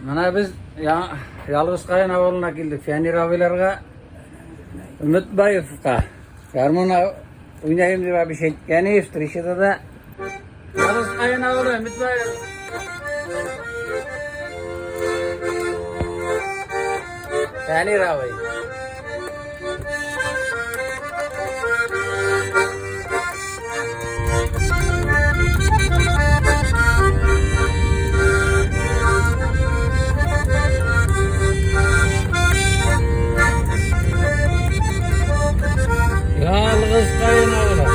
Менә без Ялгыз Каен авылына килдек. Фәнир абыйларга, Өметбаевка. Гармун уйнайым дип абый әйткән, встречада да. Ялгыз Каен авылы, Өметбаев. Фәнир абый. Ялгыз Каен авылы.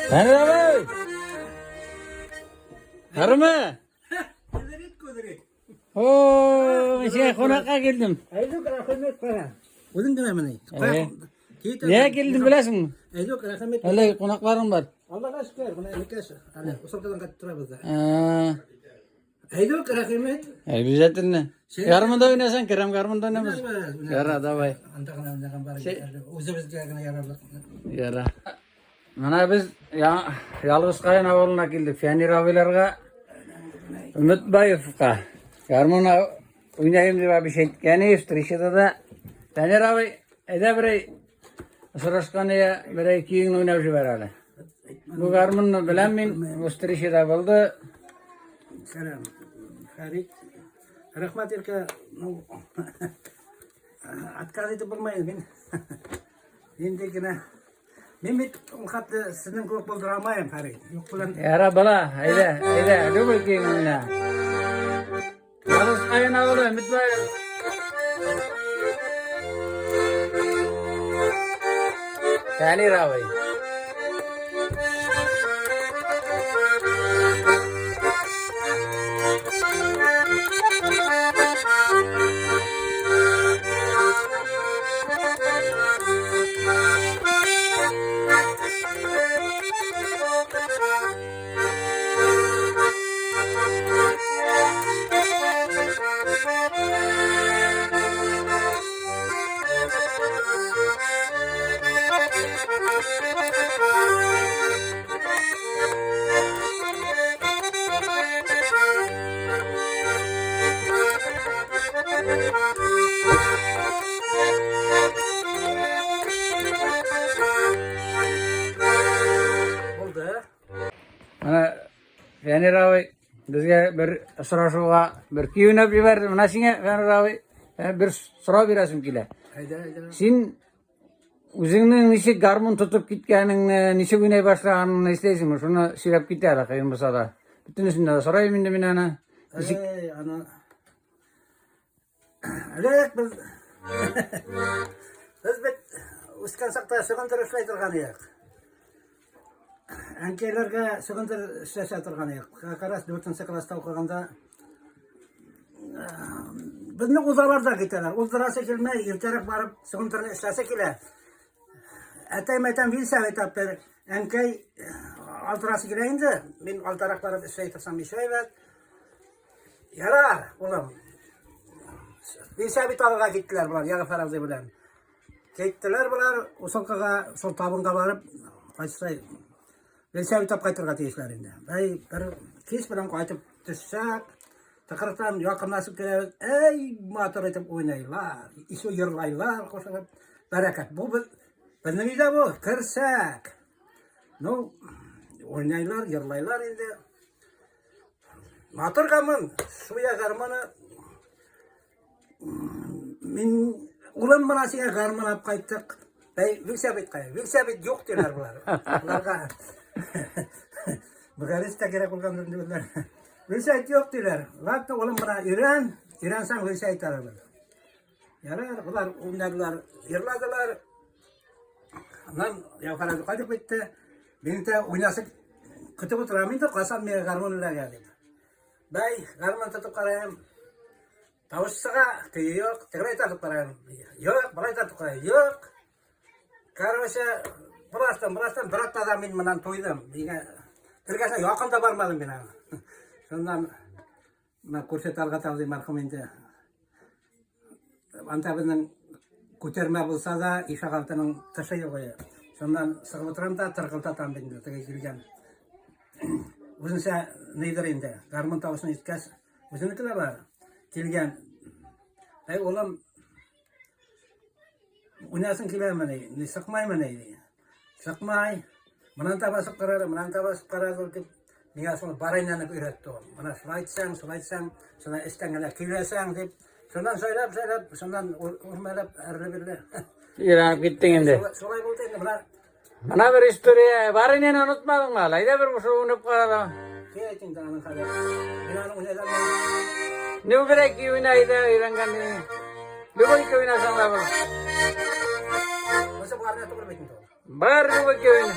Фәнир абый! Арымы? Кудырит, кудырит. О, мин сиңа кунакка килдем. Әйдүк, рәхмәт кара. Үзең генә мени? Нигә килдем беләсеңме? Әйдүк, рәхмәт. Әле кунакларың бар. Аллага шөкер, менә энекәш, әле Усалкадан кайтып торабыз да. А, Әйдүк, рәхмәт. Обязательно. Гармунда уйнасаң, керәм гармунда уйнамыз. Яра, давай. Анда гына уйнаган бар. Үзебездә генә ярарлык. Яра. Менә без Ялгыз Каен авылына килдек. Фәнир абыйларга, Өметбаевка. Гармун уйнайым дип абый әйткән, встречада да. Фәнир абый, әйдә берәй сорашкан я берәй көеңне уйнап җибәр әле. Бу гармунны беләм мин, бу встречада булды. Сәлам. Фәрит. Рәхмәт, Иркә. Ну, отказ итеп булмый мин. Инде генә. Мин бит ул хәтле сезнең кебек булдыра алмыйм, Фәрит. Юк белән. Яра бала, әйдә, әйдә, любой көеңне уйна. Ялгыз Каен авылы, Өметбаев. Фәнир абый. Фәнир абый безгә бер очрашуга бер көй уйнап җибәрде. Менә сиңа, Фәнир абый, бер сорау бирәсем килә. Әйдә, әйдә. Син үзеңнең ничек гармун тотып киткәнеңне, ничек уйнай башлаганыңны исләйсеңме? Шуны сөйләп кит әле, кыен булса да. Бөтенесен дә сорыйм инде мин аны. Ничек Әй, аны Элек без бит үскән чакта чөгендер эшләй торган идек. Әнкәйләргә чөгендер эшләшә торган идек. Как раз 4 класста укыганда безне узалар да китәләр. Уздырасы килмәй, иртәрәк барып чөгендерне эшләсе килә. Әтәй мәтәм вилсә әйтәп бер әнкәй алдырасы килә инде. Мин алдарак барып эшләй торсам ишәй бит. Ярар, улым. Вилсә бит алырга киттеләр болар, Ягъфәр абзый белән. Киттеләр болар, Усылкага, шул табынга барып, кайтсай, Вилсә бит алып кайтырга тиешләр инде. Әй, бер кич белән кайтып төшсәк, тыкрыктан якынлашып киләбез. Әй, матур итеп уйныйлар, еще йырлайлар кушылып. Бәрәкәт. Бу без, безнең өйдә бу, керсәк. Ну, уйныйлар, йырлайлар инде. Матур гармун, суя гармоны. Мин улым менә сиңа гармун алып кайттык. Әй, Вилсәбит кая? Вилсәбит юк диләр болар. Боларга Мөдәррис тә кирәк булган инде үзләр. Вилсәбит юк диләр. Ладно, улым менә өйрән, өйрәнсәң Вилсәбит алырбыз. Ярар, болар уйнадылар, йырладылар. Аннан Яухар абый кайтып китте. Мин дә уйнасы көтеп утырам инде, касан миңа гармун эләгә дип. Бәй, гармун тотып карыйм. Тавыш чыга, көе юк. Тегеләй тартып карыйм. Юк, болай тартып карыйм. Юк. Короче, бераздан, бераздан бер атнада мин моннан туйдым. Миңа эргәсенә якын да бармадым мин аңа. Шуннан Менә күрше Талгат абзый мәрхүм инде. Анда безнең күтәрмә булса да, ишек алтының тышы юк иде. Шуннан чыгып утырам да тыркылдатам инде теге килгән. Үзенчә нидер инде, гармун тавышын ишеткәч, үзенеке дә бар. Килгән. Әй, улым, уйнасың киләмени? Ни сыкмаймыни? Сыкмай. Монан да басып карады, монан да басып карады дип, миңа шул барайнаны өйрәтте ул. Менә шулай итсәң, шулай итсәң, шуны эчтән генә көйләсәң дип, шуннан сайлап, сайлап, шуннан үрмәләп, әрле-бирле. Өйрәнеп киттең инде. Шулай булды инде, менә. Менә бер история бар инде, онытмадыңмы әле? Әйдә бер шул уйнап карады. Кем әйтең дә аның хәзер? Мин аны уйнадым. Ну, бер ике уйна, әйдә, өйрәнгән. Любой ике уйнасаң да була. Монысы барына түгел бит инде ул. Бар любой ике уйна.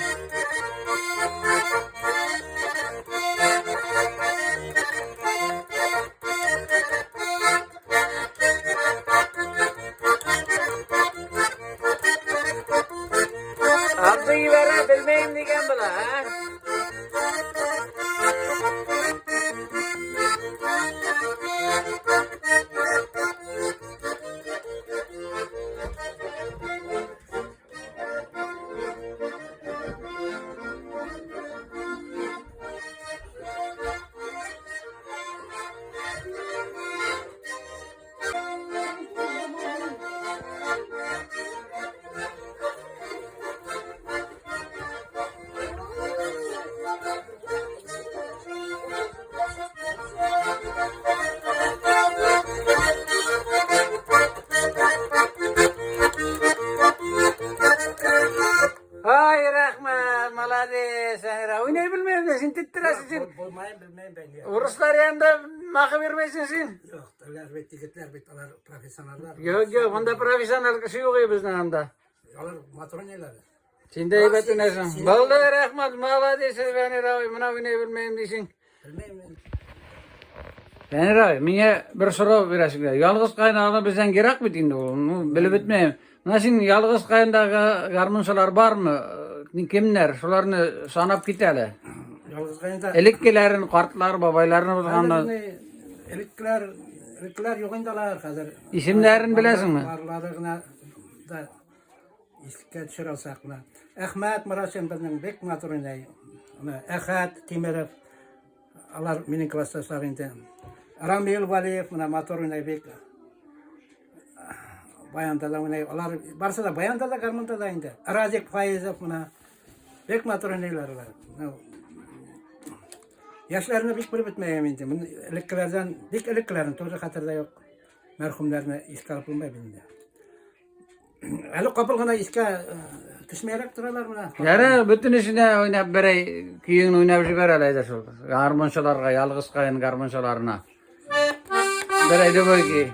Абзый җибәрә белмәйм дигән була, а? Ай, рәхмәт, молодец, Әнира. Уйнай белмәйм дә, син теттерәсең син. Булмайм, белмәйм бән. Урыслар янында махы бирмәйсең син. Юк, алар бит егетләр бит, алар профессионаллар. Юк, юк, монда профессионал кеше юк безнең анда. Алар матур уйныйлар. Син дә әйбәт уйнайсың. Булды, рәхмәт, молодец, Фәнир абый, менә уйнай белмәйм дисең. Белмәйм мин. Фәнир абый, миңа бер сорау бирәсең килә. Ялгыз каен бездән ерак бит инде ул. Ну, белеп бетмәйм. Менә син ялгыз каендагы гармунчылар бармы? Кемнәр? Шуларны санап кит әле. Ялгыз каенда. Элеккеләрен, картлар, бабайларны булганда. Элеккеләр, элеккеләр юк инде алар хәзер. Исемнәрен беләсеңме? Барлары гына да искә төшерә алсак менә. Әхмәт Мурашин безнең бик матур уйный. Менә Әхәт Тимеров, алар минем классташлар инде. Рамил Валиев менә матур уйный бик. Баянда да уйный. Алар барысы да баянда да, гармунда да инде. Радик Фаизов менә бик матур уйныйлар алар. Яшьләрне бик белеп бетмәгән инде. Мин элеккеләрдән, бик элеккеләрне тоже хәтердә юк. Мәрхүмнәрне искә алып булмый бит инде. Әле капыл гына искә э, төшмәйрәк торалар менә. Ярар, бөтенесенә уйнап берәй көеңне уйнап җибәр әле әйдә шул. Гармунчыларга, ялгыз каен гармунчыларына. Берәй любой көй.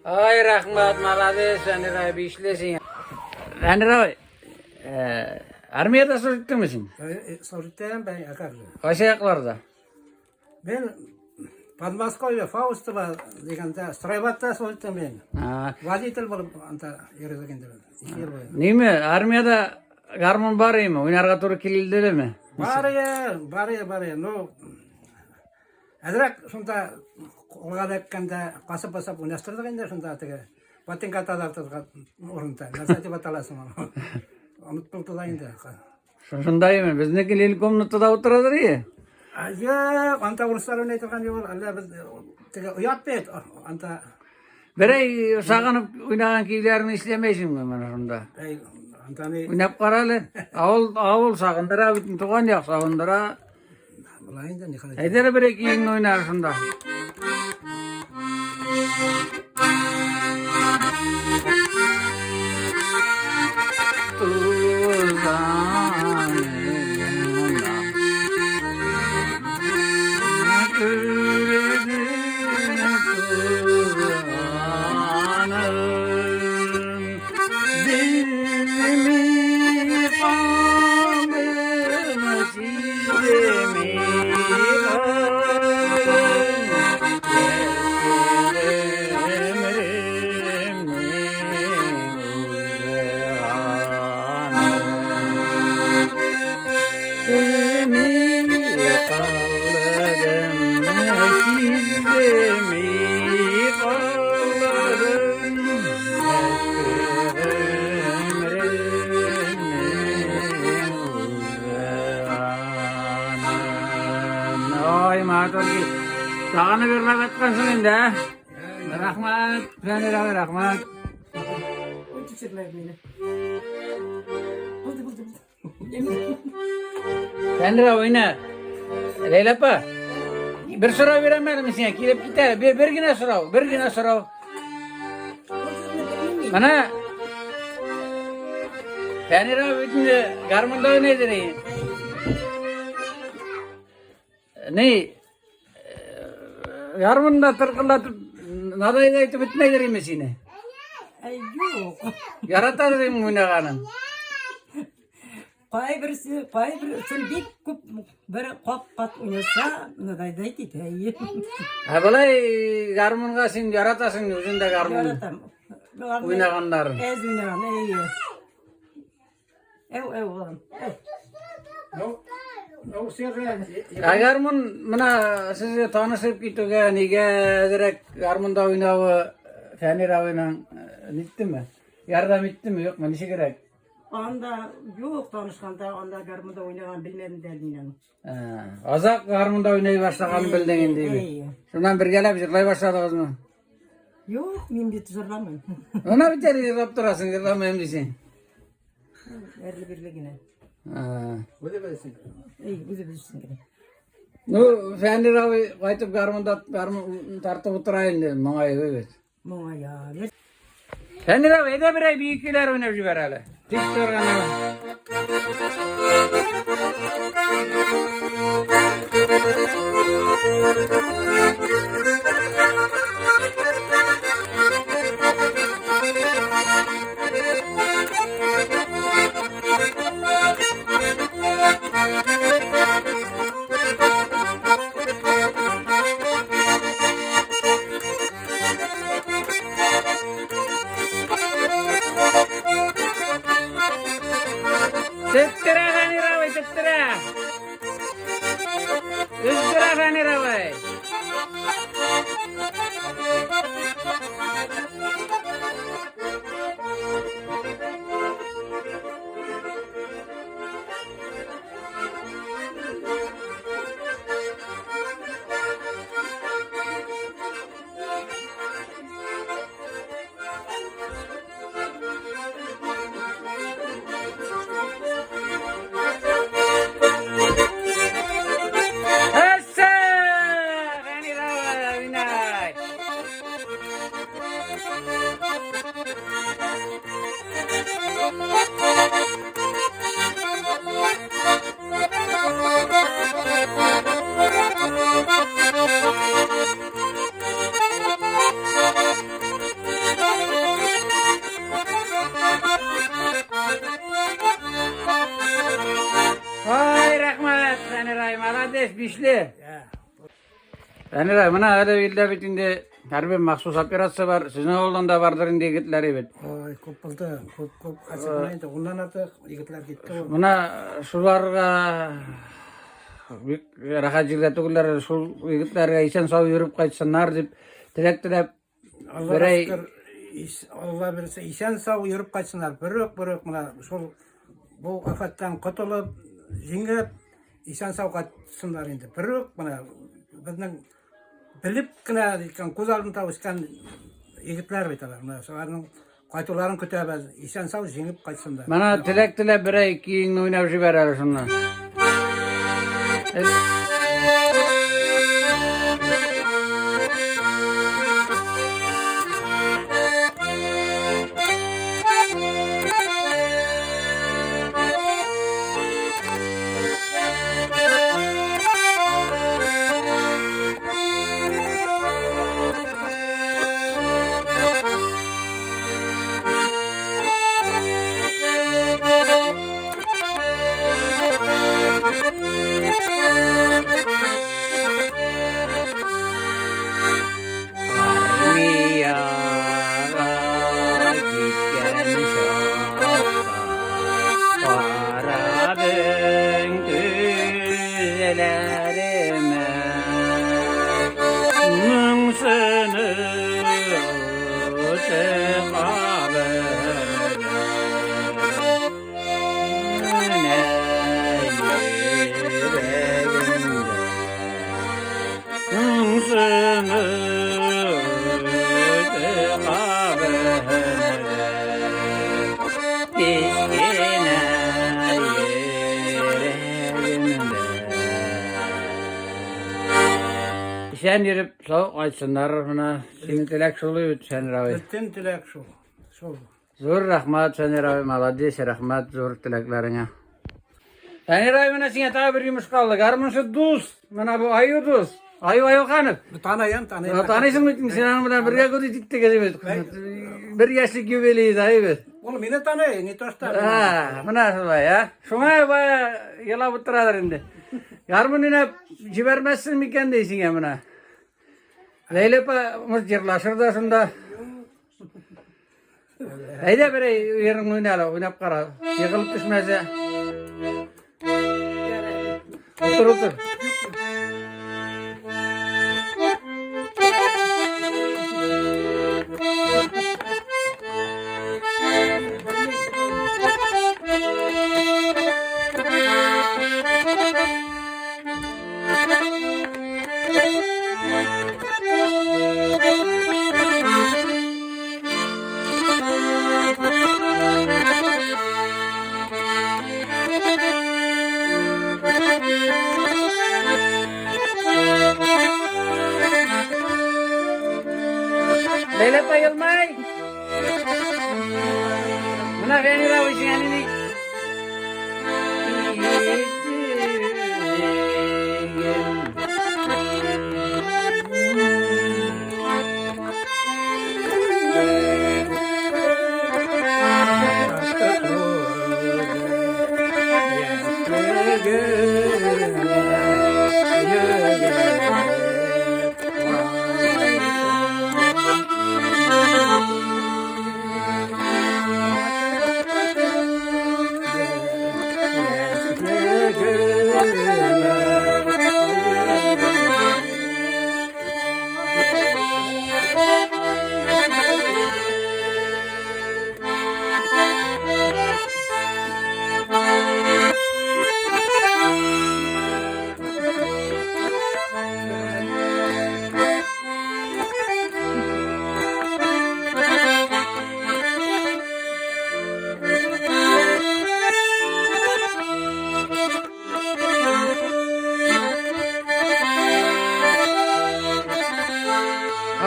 Ай, рәхмәт, молодец, Әнир абый, бишле син. Әнир абый, э, армиядә служить иттеңме син? Служить итәм, бәй, а как же? Кайсы якларда? Мин Подмосковье, Фаустово дигәндә, стройбатта служить иттем мин. А, Водитель булып анда йөрдек инде. Ике ел буе. Ниме, армиядә гармун бар име? Уйнарга туры килдеме? Барые, барые, барые. Ну, әзрәк шунда кулга эләккәндә касып-басып уйнаштырдык инде шунда теге ботинка тазартырга урында. Нәрсә дип аталасың аны? Онытылды да инде. Шушында име? Безнеке лил комнатада утырадыр ие. Юк, анда урыслар уйнай торган юк, әллә без теге оят бит, анда Берәй сагынып уйнаган көйләрне исләмәйсеңме менә шунда? әй, анда ни Уйнап кара әле. Авыл авыл сагындыра бит, туган як сагындыра. була инде, ни хәл. Әйдә әле берәй көеңне уйна шунда. Ой, матур Сагынып йырлап яткансың инде, ә? Рәхмәт, Фәнир абый, рәхмәт. Ой, төшермәде мине. Булды, булды, булды. Фәнир абый, уйна. Ләйлә апа, бер сорау бирәм әле мин сиңа, килеп китә. Бер, бер генә сорау, бер генә сорау. Менә Фәнир абый бит инде гармунда уйныйдыр. Ни, гармунда тыркылдатып, надайда әйтеп бетмәйдер име сине? Әй, юк. Яратадыр име уйнаганын? Кайберсе, кайбер өчен бик күп бер кат-кат уйнаса, надайда китә. Ә болай гармунга син яратасың, үзең дә гармун Яратам. уйнаганнарын. Әз уйнаган, әйе. Әү, әү, балам. Әү. Ну, ну, все же, Ә гармун менә сез танышып китүгә нигә әзрәк гармунда уйнавы Фәнир абыйның ниттеме? Ярдәм иттеме, юкмы, ничегрәк? Анда юк танышканда, анда гармунда уйнаган белмәдем дә мин аны. Ә, Азак гармунда уйный башлаганын белдең инде. Әйе. Шуннан бергәләп җырлай башладыгызмы? Юк, мин бит җырламыйм. Менә бит әле җырлап торасың, җырламыйм дисең. Әрле-бирле генә. Үзебез өчен. Эй, үзебез өчен генә. Ну, Фәнир абый кайтып гармунда гармун тартып утыра инде, моңаеп бит. Моңая. Фәнир абый, әйдә берәй бию көйләр уйнап җибәр әле. Тик торган. Теттерә, Фәнир абый, теттерә. Өздерә, Фәнир абый. Әссә! Фәнир абый, уйнай. Ай, рәхмәт, Фәнир абый, молодец, бишле. Фәнир абый, менә әле илдә бит инде хәрби махсус операция бар. Сезнең авылдан да бардыр инде егетләр бит. Ой, күп булды, күп, күп. Хәзер менә инде уннан артык егетләр китте. Ул. Менә шуларга бик рәхәт җирдә түгелләр, шул егетләргә исән сау йөреп кайтсыннар дип теләк теләп Аллага берәй шөкер, Алла бирсә, исән сау йөреп кайтсыннар. Берүк, берүк менә шул бу афәттән котылып, җиңеп, исән сау кайтсыннар инде. Берүк менә безнең белеп кенә икән, күз алдында үскән егетләр бит алар. Менә шуларның кайтуларын көтәбез. Исән сау җиңеп кайтсыннар. Менә теләк теләп берәй көеңне уйнап җибәр әле шуннан. Армиягә киткән чакта карадың күзләремә. Моңсынып кабынды. Менә йөрәгемдә моңсынып кабынды. Кечкенә йөрәгемдә. Исән йөреп, сау кайтсыннар менә. Синең теләк шул бит, Фәнир абый. Бөтен теләк шул. Шул. Зур рәхмәт, Фәнир абый, молодец, рәхмәт зур теләкләреңә. Фәнир абый, менә сиңа тагы бер йомыш калды. Гармунчы дус, менә бу Аю дус. Аю Аюханов. Таныйм, таныйм. Таныйсың бит, син аның белән бергә күрде киттек бит. Бер яшьлек юбилей да бит. Ул мине таный, не то что. А, менә шулай, а. Шуңа бая елап утырадыр инде. Гармун уйнап җибәрмәссең микән дисең менә. Ләйлә апа, может, җырлашыр да шунда. Әйдә берәй йырыңны уйна әле, уйнап кара. Егылып төшмәсә. Утыр, утыр. Ләйлә апа елмай. Менә Венера абый сиңа нинди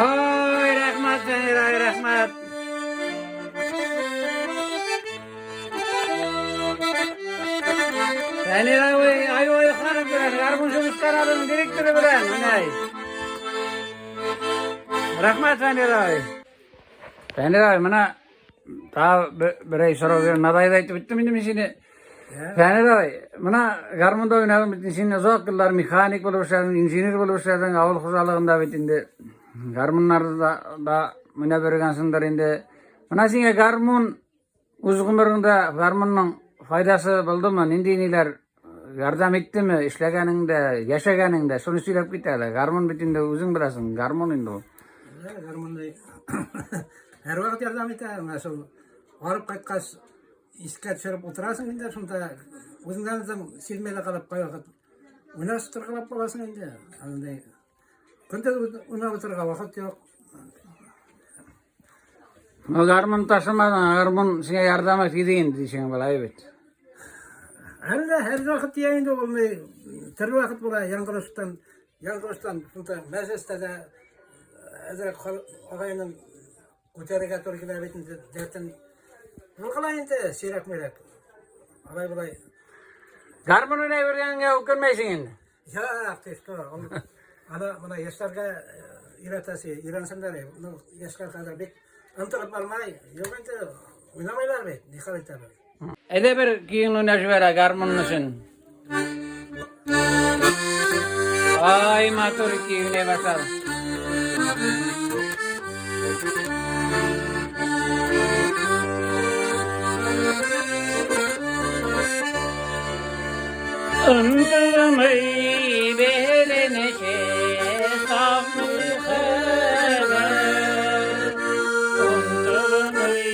Ай, рәхмәт, Венера, ай, рәхмәт. Венера абый, ай, ай, ханым белән, гармунчы рестораның директоры белән, менә. Рәхмәт, Венера абый. Венера абый, менә тагы берәй сорау бирәм. Надай да әйтеп үттем инде мин сине. Фәнил абый, менә гармунда уйнадың бит, син озак еллар механик булып эшләдең, инженер булып эшләдең, авыл хуҗалыгында бит инде гармуннарда да, да уйнап йөргәнсеңдер инде. Менә сиңа гармун үз гомереңдә гармунның файдасы булдымы? Нинди ниләр ярдәм иттеме эшләгәнеңдә, яшәгәнеңдә? Шуны сөйләп кит әле. Гармун бит инде үзең беләсең, гармун инде ул. Гармун һәрвакыт ярдәм итә. Менә шул барып кайткач Искә төшереп утырасың инде шунда, үзеңнән үзең сизмәй дә калып кайвакыт уйнап утыргалап каласың инде. Андый көндез уйнап утырырга вакыт юк. Ну, гармун ташымадың, гармун сиңа ярдәм итте инде дисең болай бит. Әллә һәр вакыт тия инде ул төрле вакыт була, яңгырыштан, яңгырыштан шунда мәҗлестә дә әзрәк агайның Күтәрергә туры килә бит инде дәртен. Юл кыла инде сирәк-мирәк. Алай болай. Гармун уйнай биргәнгә үкенмәйсең инде. Юк, ты что? Ул аны менә яшьләргә өйрәтәсе, өйрәнсеннәр. Ну, яшьләр хәзер бик ынтылып бармай. Юк инде, уйнамайлар бит, ни хәл итәбез. Әйдә бер көеңне уйнап җибәр, гармунны өчен. Ай, матур көй уйнай башлады. Ынтылмый беленече саф хәбәр. Ынтылмый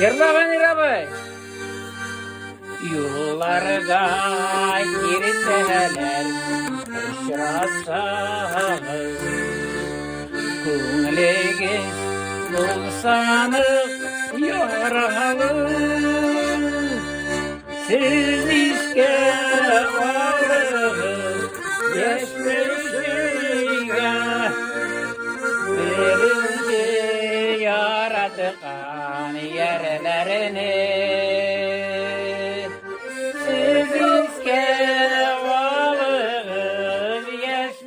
Йырлаган Ирабай. Юлларда киртәләр очратсагыз, күңелегез булса нык яралы. Сез искә алыгыз яшьлек беренче яраткан ярләрне. Сез искә алыгыз яшьлек.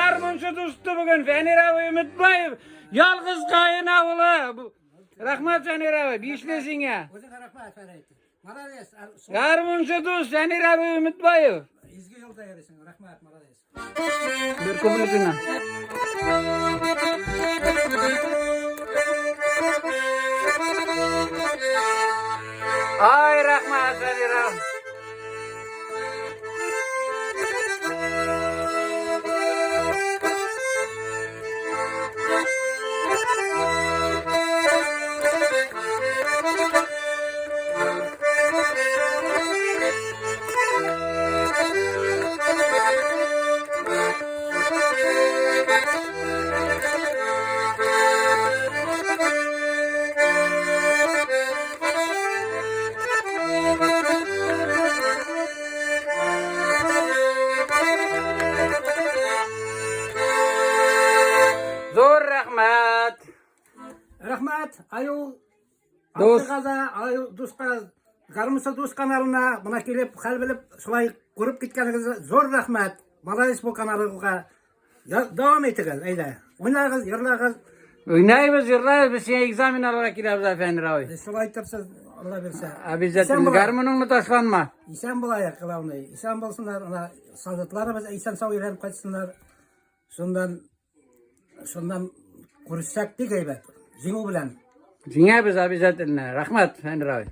гармунчы дусты бүген Фәнир абый Өметбаев, Ялгыз Каен авылы. Рәхмәт, Фәнир абый, бишле сиңа. Үзеңә рәхмәт, Фәрит. Молодец. Гармунчы дус Фәнир абый Өметбаев. Изге юлда йөрисең. Рәхмәт, молодец. Бер куплетына. Ай, рәхмәт, Фәнир абый. Зур рәхмәт. Рәхмәт, Аю Дус. Алтыга да, Аю дуска, Гармунчы дус каналына мына килеп, хәл белеп, шулай күреп киткәнегезгә зур рәхмәт. Молодец бу каналыгызга. Дәвам итегез, әйдә. Уйнагыз, йырлагыз. Уйнайбыз, йырлайбыз, без сиңа экзамен алырга киләбез, Фәнир абый. Шулай итеп сез, Алла бирсә. Обязательно. Гармуныңны ташланма. Исән булайык, главный. Исән булсыннар, ана солдатларыбыз исән сау әйләнеп кайтсыннар. Шуннан шуннан күрешсәк бик әйбәт. Җиңү белән. Җиңәбез обязательно. Рәхмәт, Фәнир абый.